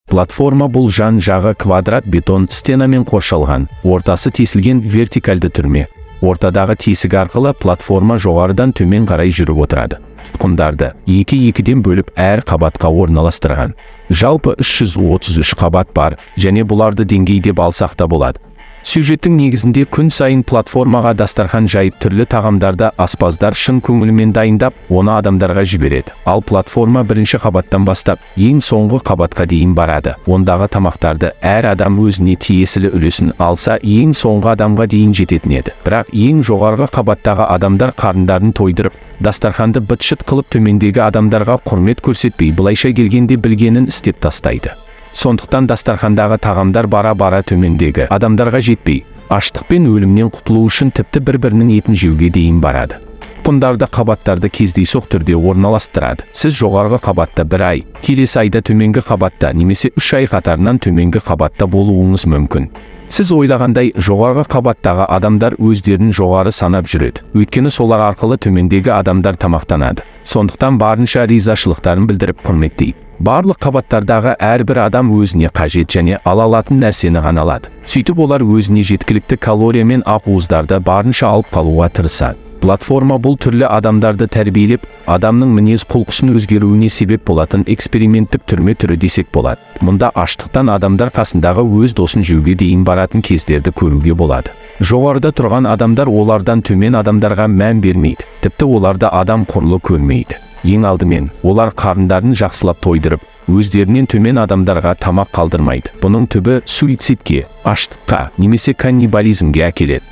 Платформа бұл жан-жағы квадрат бетон стенамен қоршалған, ортасы тесілген вертикальды түрме. Ортадағы тесік арқылы платформа жоғарыдан төмен қарай жүріп отырады. Тұтқындарды екі-екіден бөліп әр қабатқа орналастырған. Жалпы 333 қабат бар, және бұларды деңгей деп алсақ та болады. Сюжеттің негізінде күн сайын платформаға дастархан жайып түрлі тағамдарды аспаздар шын көңілімен дайындап, оны адамдарға жібереді. Ал платформа бірінші қабаттан бастап, ең соңғы қабатқа дейін барады. Ондағы тамақтарды әр адам өзіне тиесілі үлесін алса, ең соңғы адамға дейін жететін еді. Бірақ ең жоғарғы қабаттағы адамдар қарындарын тойдырып, дастарханды быт-шыт қылып төмендегі адамдарға құрмет көрсетпей, былайша келгенде білгенін істеп тастайды. Сондықтан дастархандағы тағамдар бара-бара төмендегі адамдарға жетпей, аштық пен өлімнен құтылу үшін тіпті бір-бірінің етін жеуге дейін барады. Тұтқындарды қабаттарды кездейсоқ түрде орналастырады. Сіз жоғарғы қабатта бір ай, келесі айда төменгі қабатта немесе 3 ай қатарынан төменгі қабатта болуыңыз мүмкін. Сіз ойлағандай жоғарғы қабаттағы адамдар өздерін жоғары санап жүреді. Өйткені солар арқылы төмендегі адамдар тамақтанады. Сондықтан барынша ризашылықтарын білдіріп құрметтейді. Барлық қабаттардағы әрбір адам өзіне қажет және ала алатын нәрсені ғана алады. Сөйтіп олар өзіне жеткілікті калория мен ақуыздарды барынша алып қалуға тырысады. Платформа бұл түрлі адамдарды тәрбиелеп, адамның мінез құлқысын өзгеруіне себеп болатын эксперименттік түрме түрі десек болады. Мұнда аштықтан адамдар қасындағы өз досын жеуге дейін баратын кездерді көруге болады. Жоғарыда тұрған адамдар олардан төмен адамдарға мән бермейді, тіпті оларды адам құрлы көрмейді. Ең алдымен, олар қарындарын жақсылап тойдырып, өздерінен төмен адамдарға тамақ қалдырмайды. Бұның түбі суицидке, аштыққа немесе каннибализмге әкеледі.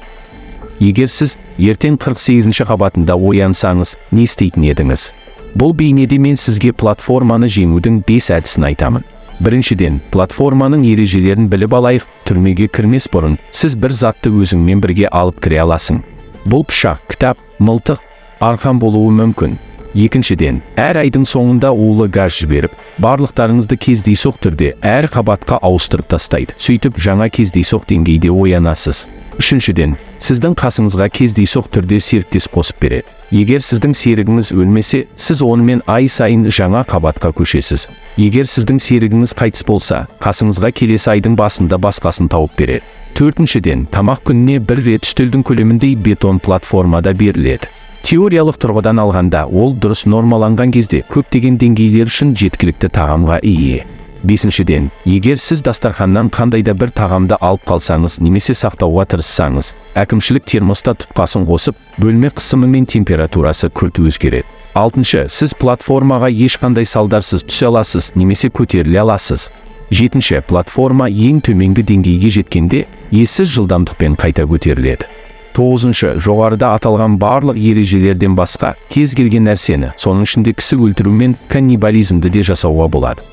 Егер сіз ертең 48-ші қабатында оянсаңыз, не істейтін едіңіз? Бұл бейнеде мен сізге платформаны жеңудің 5 әдісін айтамын. Біріншіден, платформаның ережелерін біліп алайық. Түрмеге кірмес бұрын сіз бір затты өзіңмен бірге алып кіре аласың. Бұл пышақ, кітап, мылтық, арқан болуы мүмкін. Екіншіден, әр айдың соңында улы газ жіберіп, барлықтарыңызды кездейсоқ түрде әр қабатқа ауыстырып тастайды. Сөйтіп жаңа кездейсоқ деңгейде оянасыз. Үшіншіден, сіздің қасыңызға кездейсоқ түрде серіктес қосып береді. Егер сіздің серігіңіз өлмесе, сіз онымен ай сайын жаңа қабатқа көшесіз. Егер сіздің серігіңіз қайтыс болса, қасыңызға келесі айдың басында басқасын тауып береді. Төртіншіден, тамақ күніне бір рет үстелдің көлеміндей бетон платформада беріледі. Теориялық тұрғыдан алғанда, ол дұрыс нормаланған кезде көптеген деңгейлер үшін жеткілікті тағамға ие. Бесіншіден, егер сіз дастарханнан қандай да бір тағамды алып қалсаңыз немесе сақтауға тырыссаңыз, әкімшілік термоста тұтқасын қосып, бөлме қысымы мен температурасы күрт өзгереді. Алтыншы, сіз платформаға ешқандай салдарсыз түсе аласыз немесе көтеріле аласыз. Жетінші, платформа ең төменгі деңгейге жеткенде ессіз жылдамдықпен қайта көтеріледі. Тоғызыншы, жоғарыда аталған барлық ережелерден басқа кез келген нәрсені, соның ішінде кісі өлтіру мен каннибализмді де жасауға болады.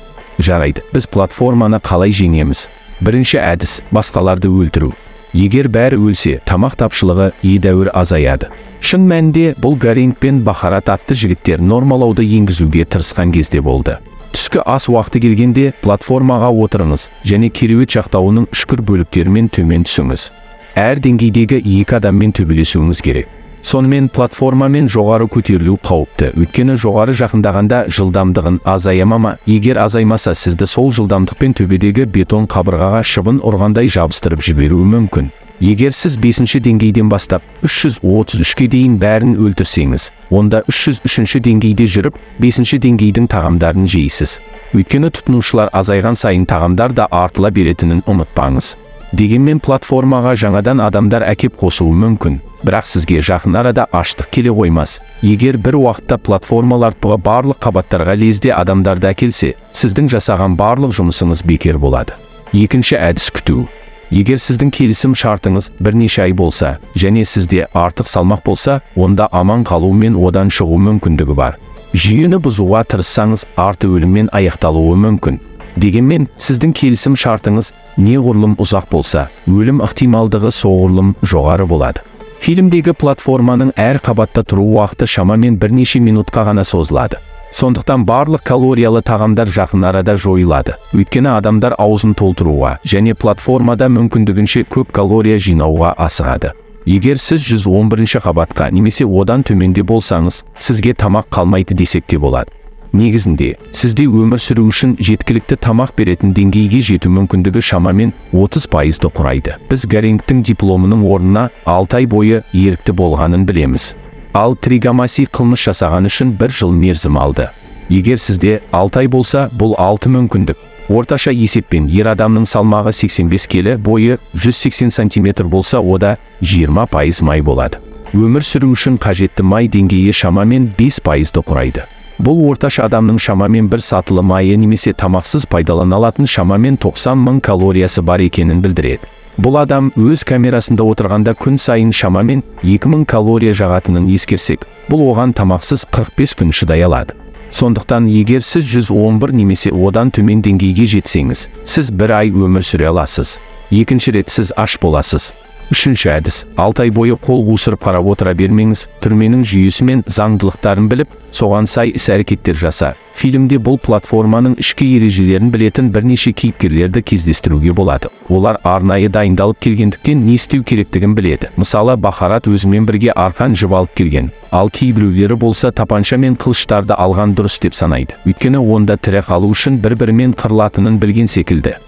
Жарайды, біз платформаны қалай жеңеміз? Бірінші әдіс басқаларды өлтіру. Егер бәрі өлсе, тамақ тапшылығы едәуір азаяды. Шын мәнінде бұл Гаринг пен Бахарат атты жігіттер нормалауды енгізуге тырысқан кезде болды. Түскі ас уақыты келгенде платформаға отырыңыз және кереует жақтауының үшкір бөліктерімен төмен түсіңіз. Әр деңгейдегі екі адаммен төбелесуіңіз керек. Сонымен платформамен жоғары көтерілу қауіпті. Өйткені жоғары жақындағанда жылдамдығын азаяма ма? Егер азаймаса, сізді сол жылдамдықпен төбедегі бетон қабырғаға шыбын ұрғандай жабыстырып жіберуі мүмкін. Егер сіз 5-ші деңгейден бастап 333-ке дейін бәрін өлтірсеңіз, онда 303-ші деңгейде жүріп, 5-ші деңгейдің тағамдарын жейсіз. Өйткені тұтынушылар азайған сайын тағамдар да артыла беретінін ұмытпаңыз. Дегенмен платформаға жаңадан адамдар әкеп қосуы мүмкін. Бірақ сізге жақын арада аштық келе қоймас. Егер бір уақытта платформалар барлық қабаттарға лезде адамдарды әкелсе, сіздің жасаған барлық жұмысыңыз бекер болады. Екінші әдіс күту. Егер сіздің келісім шартыңыз бірнеше ай болса, және сізде артық салмақ болса, онда аман қалу мен одан шығу мүмкіндігі бар. Жүйені бұзуға тырыссаңыз, арты өліммен аяқталуы мүмкін. Дегенмен, сіздің келісім шартыңыз неғұрлым ұзақ болса, өлім ықтималдығы соғұрлым жоғары болады. Фильмдегі платформаның әр қабатта тұру уақыты шамамен бірнеше минутқа ғана созылады. Сондықтан барлық калориялы тағамдар жақын арада жойылады. Өйткені адамдар аузын толтыруға және платформада мүмкіндігінше көп калория жинауға асығады. Егер сіз 111-ші қабатқа немесе одан төменде болсаңыз, сізге тамақ қалмайды десек те болады. Негізінде, сізде өмір сүру үшін жеткілікті тамақ беретін деңгейге жету мүмкіндігі шамамен 30%-ды құрайды. Біз Гарингтің дипломының орнына 6 ай бойы ерікті болғанын білеміз. Ал Тригамаси қылмыс жасаған үшін 1 жыл мерзім алды. Егер сізде 6 ай болса, бұл 6 мүмкіндік. Орташа есеппен ер адамның салмағы 85 келі, бойы 180 сантиметр болса, ода 20% май болады. Өмір сүру үшін қажетті май деңгейі шамамен 5%-ды құрайды. Бұл орташа адамның шамамен бір сатылы майы немесе тамақсыз пайдалана алатын шамамен 90 мың калориясы бар екенін білдіреді. Бұл адам өз камерасында отырғанда күн сайын шамамен 2000 калория жағатынын ескерсек, бұл оған тамақсыз 45 күн шыдай алады. Сондықтан егер сіз 111 немесе одан төмен деңгейге жетсеңіз, сіз бір ай өмір сүре аласыз. Екінші рет сіз аш боласыз. Үшінші әдіс. 6 ай бойы қол қусырып қарап отыра бермеңіз, түрменің жүйесі мен заңдылықтарын біліп, соған сай іс-әрекеттер жаса. Фильмде бұл платформаның ішкі ережелерін білетін бірнеше кейіпкерлерді кездестіруге болады. Олар арнайы дайындалып келгендіктен не істеу керектігін біледі. Мысалы, Бахарат өзімен бірге арқан жіп алып келген, ал кейбіреулері болса тапанша мен қылыштарды алған дұрыс деп санайды. Өйткені онда тірі қалу үшін бір-бірімен қырылатынын білген секілді.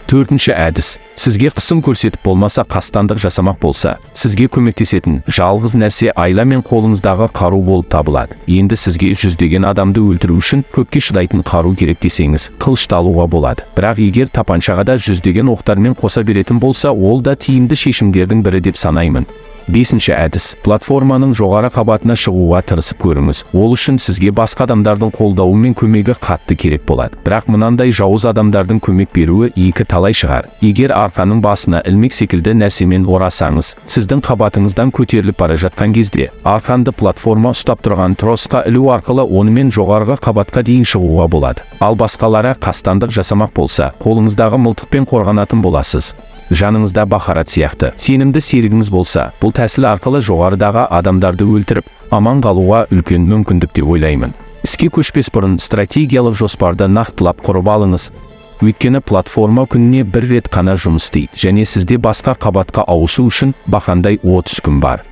Төртінші әдіс. Сізге қысым көрсетіп болмаса, қастандық жасамақ болса, сізге көмектесетін жалғыз нәрсе айла мен қолыңыздағы қару болып табылады. Енді сізге жүздеген адамды өлтіру үшін көпке шыдайтын қару керек десеңіз, қылышты алуға болады. Бірақ егер тапаншаға да жүздеген оқтармен қоса беретін болса, ол да тиімді шешімдердің бірі деп санаймын. Бесінші әдіс. Платформаның жоғары қабатына шығуға тырысып көріңіз. Ол үшін сізге басқа адамдардың қолдауы мен көмегі қатты керек болады. Бірақ мынандай жауыз адамдардың көмек беруі екі талай шығар. Егер арқаның басына ілмек секілді нәрсемен орасаңыз, сіздің қабатыңыздан көтеріліп бара жатқан кезде арқанды платформа ұстап тұрған тросқа ілу арқылы онымен жоғарғы қабатқа дейін шығуға болады. Ал басқалары қастандық жасамақ болса, қолыңыздағы мылтықпен қорғанатын боласыз. Жаныңызда Бахарат сияқты сенімді серігіңіз болса, бұл тәсіл арқылы жоғарыдағы адамдарды өлтіріп, аман қалуға үлкен мүмкіндік деп ойлаймын. Іске көшпес бұрын стратегиялық жоспарды нақтылап құрып алыңыз. Өйткені платформа күніне бір рет қана жұмыс істейді және сізде басқа қабатқа ауысу үшін бақандай 30 күн бар.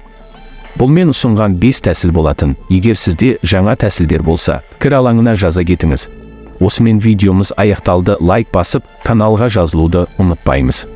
Бұл мен ұсынған 5 тәсіл болатын. Егер сізде жаңа тәсілдер болса, пікір алаңына жаза кетіңіз. Осымен видеомыз аяқталды. Лайк басып, каналға жазылуды ұмытпаймыз.